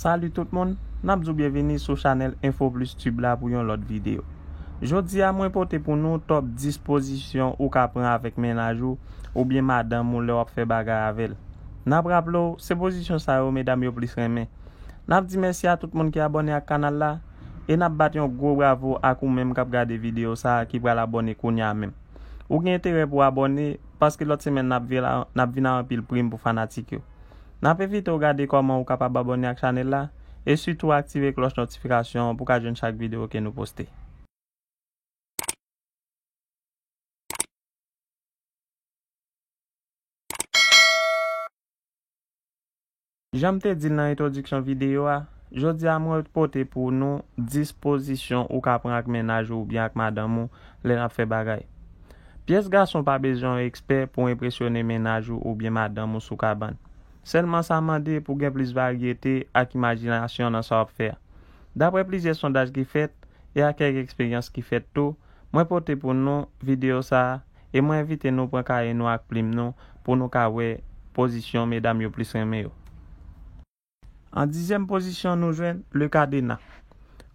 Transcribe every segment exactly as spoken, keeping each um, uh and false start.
Salut tout moun, n ap di w byenvini sou chanèl Info Plus Tube la pou yon lòt videyo. Jodi a, mwen pote pou nou top dis pozisyon ou ka pran avèk mennaj ou oubyen madanm ou lè w ap fè bagay avè l. N ap raple w, se pozisyon sa yo medam yo plis renmen. N ap di mèsi a tout moun ki abòne ak kanal la, e n ap bat yon gwo bravo ak ou menm k ap gade videyo sa a ki pral abòne kounye a menm. Ou gen enterè pou w abòne, paske lòt semèn n ap vin la, n ap vin ak anpil prim pou fanatik yo. N ap envite w gade kòman ou kapab abòne ak chanèl la, e sitou aktive klòch notifikasyon an pou w ka jwenn chak videyo ke nou poste. Jan m te di l nan entwodiksyon videyo a, jodi a mwen pote pou nou dis pozisyon ou ka pran ak mennaj ou oubyen ak madanm ou lè n ap fè bagay. Pyès gason pa bezwen yon ekspè pou enpresyone mennaj ou oubyen madanm ou sou kabann. Sèlman sa mande pou gen plis varyete ak imajinasyon nan sa w ap fè a. Daprè plizyè sondaj ki fèt e ak kèk eksperyans ki fèt tou, mwen pote pou nou videyo sa a e mwen envite nou pran kaye nou ak plim nou pou nou ka wè pozisyon medam yo plis renmen yo. An dizyèm pozisyon, nou jwenn le cadenas.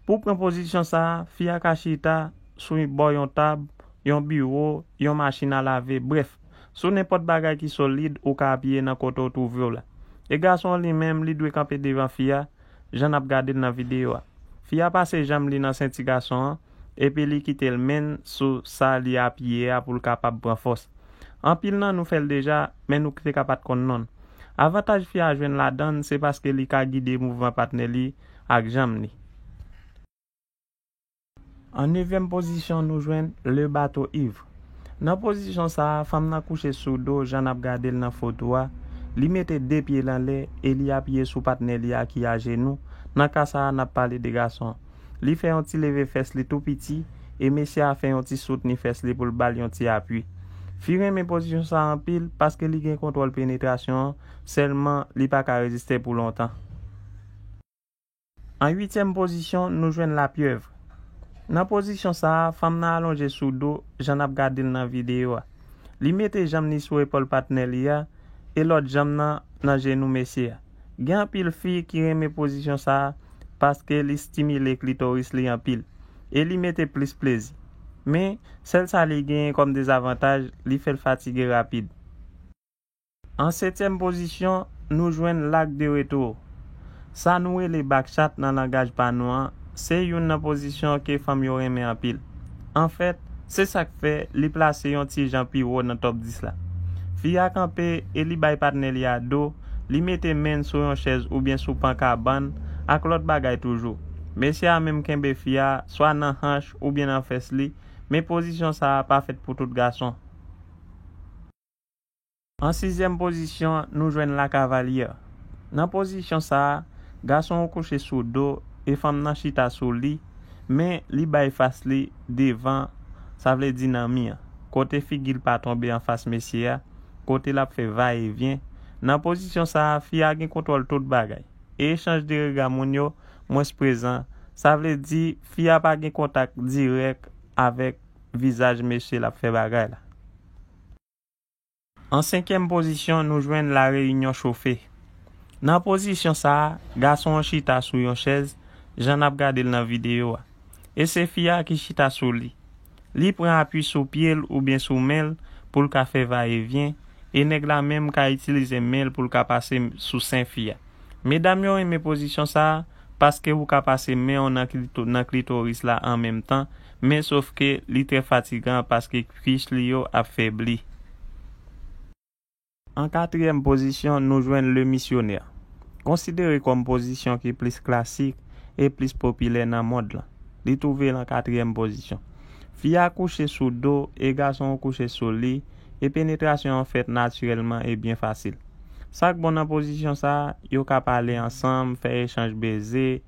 Pou pran pozisyon sa a, fi a ka chita sou bò yon tab, yon biwo, yon machin a lave, brèf, sou nenpòt bagay ki solid ou ka apiye nan kote w twouve w la. E gason an li menm, li dwe kanpe devan fi a, jan n ap gade l nan videyo a. Fi a pase janm li nan senti gason an, epi li kite l men l sou sa li apiye a pou l kapab pran fòs. Anpil nan nou fè l deja, men nou te ka pa t konn non l. Avantaj fi a jwenn ladan l, se paske li ka gide mouvman patnè li ak janm li. An nevyèm pozisyon, nou jwenn le bateau ivre. Nan pozisyon sa a, fanm nan kouche sou do, jan n ap gade l nan foto a. Li mete de pye l anlè e li apiye sou patnè li a ki ajenou. Nan ka sa a, n ap pale de gason an. Li fè yon ti leve fès li tou piti e mesye a fè yon ti soutni fès li pou l ba l yon ti apui. Fi renmen pozisyon sa a anpil paske li gen kontwòl penetrasyon an, sèlman li pa ka reziste pou lontan. An uityèm pozisyon, nou jwenn la pieuvre. Nan pozisyon sa a, fanm nan alonje sou do, jan n ap gade l nan videyo a. Li mete janm li sou epòl patnè li a, e lòt janm nan nan jenou mesye a. Gen anpil fi ki renmen pozisyon sa a paske li stimile klitoris li anpil, e li mete plis plezi. Men, sèl sa li genyen kòm dezavantaj, li fè l fatige rapid. An setyèm pozisyon, nou jwenn l'arc de retour. Sa nou rele back shot nan langaj pa nou an, se youn nan pozisyon ke fanm yo renmen anpil. Anfèt, se sa k fè li plase yon ti jan pi wo nan top dis la. Fi a kanpe e li bay patnè li a do, li mete men l sou yon chèz oubyen sou pan kabann ak lòt bagay toujou. Mesye a menm kenbe fi a swa nan hanch oubyen nan fès li, men pozisyon sa a pa fèt pou tout gason. An sizyèm pozisyon, nou jwenn la cavalière. Nan pozisyon sa a, gason an kouche sou do e fanm nan chita sou li, men li bay fas li devan, sa vle di nan mi an, kote figi l pa tonbe anfas mesye a, kote l ap fè va e vyen. Nan pozisyon sa a, fi a gen kontwòl tout bagay. E echanj de rega moun yo mwens prezan, sa vle di fi a pa gen kontak dirèk avèk vizaj mesye l ap fè bagay la. An senkyèm pozisyon, nou jwenn la réunion chauffée. Nan pozisyon sa a, gason an chita sou yon chèz, jan n ap gade l nan videyo a. E se fi a ki chita sou li. Li pran apui sou pye l oubyen sou men l pou l ka fè va e vyen, e nèg la menm ka itilize men l pou l ka pase sou sen fi a. Medam yo renmen pozisyon sa a paske ou ka pase men w nan klito-, nan klitoris la an menm tan, men sof ke li trè fatigan paske kuis li yo ap febli. An katriyèm pozisyon, nou jwenn le missionnaire. Konsidere kòm pozisyon ki plis klasik e plis popilè nan mond lan. Li twouve l an katriyèm pozisyon. Fi a kouche sou do e gason an kouche sou li, e penetrasyon an fèt natirèlman e byen fasil. Sa k bon nan pozisyon sa a, yo ka pale ansanm, fè echanj beze,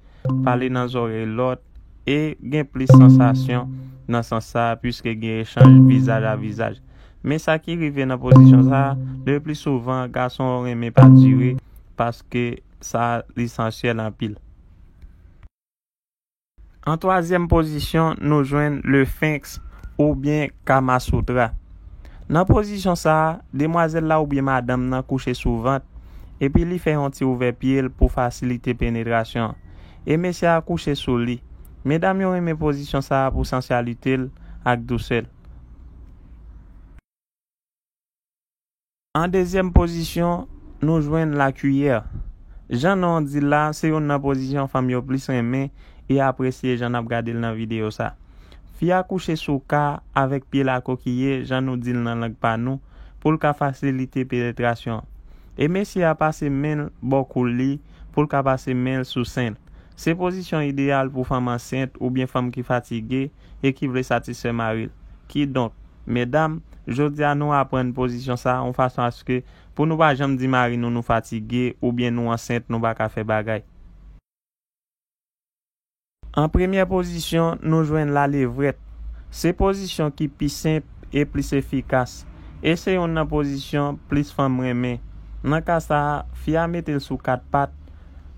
pale nan zòrèy lòt, e gen plis sansasyon nan sans sa a, piske gen echanj vizaj a vizaj. Men sa ki rive nan pozisyon sa a, le pli souvan, gason yo renmen pa dire, paske sa lisansyèl anpil. An twazyèm pozisyon, nou jwenn le sphinx oubyen Kama Sutra. Nan pozisyon sa a, demwazèl la oubyen madanm nan kouche sou vant, Epi li fè yon ti ouvè pye l pou fasilite penetrasyon an. E mesye a kouche sou li. Medam yo renmen pozisyon sa a pou sansyalite l ak dousè l. An dezyèm pozisyon, nou jwenn lakiyè. Jan non an di l la, se youn nan pozisyon fanm yo plis renmen e apresye jan n ap gade l nan videyo sa. Fi a kouche sou ka avèk pye l akokiye, jan nou di l nan lang pa nou, pou l ka fasilite penetrasyon an. E mesye a pase men l bò kou li pou l ka pase men l sou sen l. Se pozisyon ideyal pou fanm ansent oubyen fanm ki fatige e ki vle satisfè mari l. Kidonk, medam, jodi a nou aprann pozisyon sa a yon fason aske pou nou pa janm di mari nou nou fatige oubyen nou ansent, nou pa ka fè bagay. An premyè pozisyon, nou jwenn lalevrèt. Se pozisyon ki pi senp e plis efikas. E se youn nan pozisyon plis fanm renmen. Nan ka sa a, fi a mete l sou kat pat,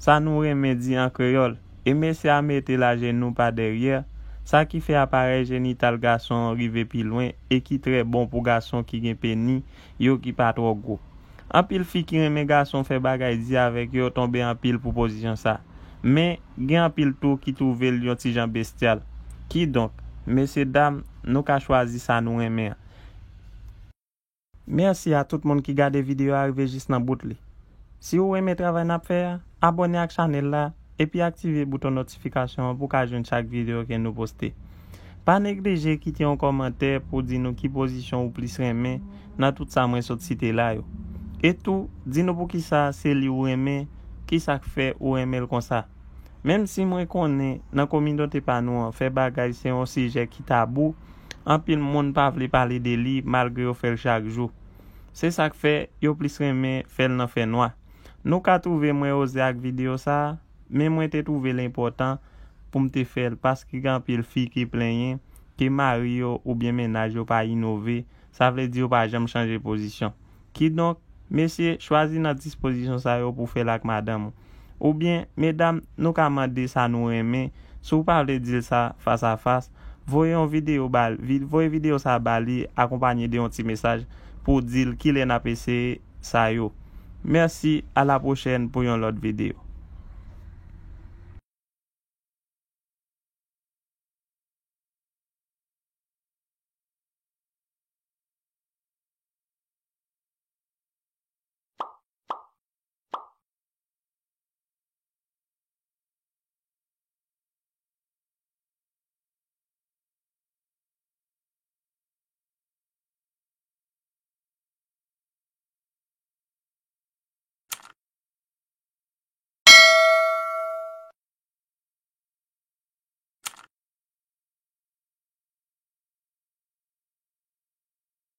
sa nou renmen di an kreyòl. E mesye a mete l ajenou pa dèyè, sa ki fè aparèy jenital gason an rive pi lwen e ki trè bon pou gason ki gen peni yo ki pa twò gwo. Anpil fi ki renmen gason fè bagay di avèk yo tonbe anpil pou pozisyon sa. Men, gen anpil tou ki twouve l yon ti jan bestyal. Kidonk, mesye dam, nou ka chwazi sa nou renmen an. Mèsi a tout moun ki gade videyo a rive jis nan bout li. Si w renmen travay n ap fè a, abòne ak chanèl la epi aktive bouton notifikasyon an pou w ka jwenn chak videyo ke nou poste. Pa neglije kite yon kòmantè pou di nou ki pozisyon ou plis renmen nan tout sa mwen sot site la yo. E tou, di nou poukisa se li ou renmen, kisa k fè ou renmen l konsa. Menm si mwen konnen nan kominote pa nou an, fè bagay se yon sijè ki tabou, anpil moun pa vle pale de li malgre yo fè l chak jou. Se sa k fè yo plis renmen fè l nan fènwa. Nou ka twouve mwen oze ak videyo sa a, men mwen te twouve l enpòtan pou m te fè l paske gen anpil fi ki plenyen ke mari yo oubyen mennaj yo pa inove, sa vle di yo pa janm chanje pozisyon. Kidonk, mesye, chwazi nan dis pozisyon sa yo pou w fè l ak madanm ou. Oubyen, medam, nou ka mande sa nou renmen. Si w pa vle di l sa fas a fas, voye yon videyo ba l, vi- voye videyo sa ba li akonpanye de yon ti mesaj pou w di l kilè n ap eseye sa yo. Mèsi, a la pwochèn pou yon lòt videyo.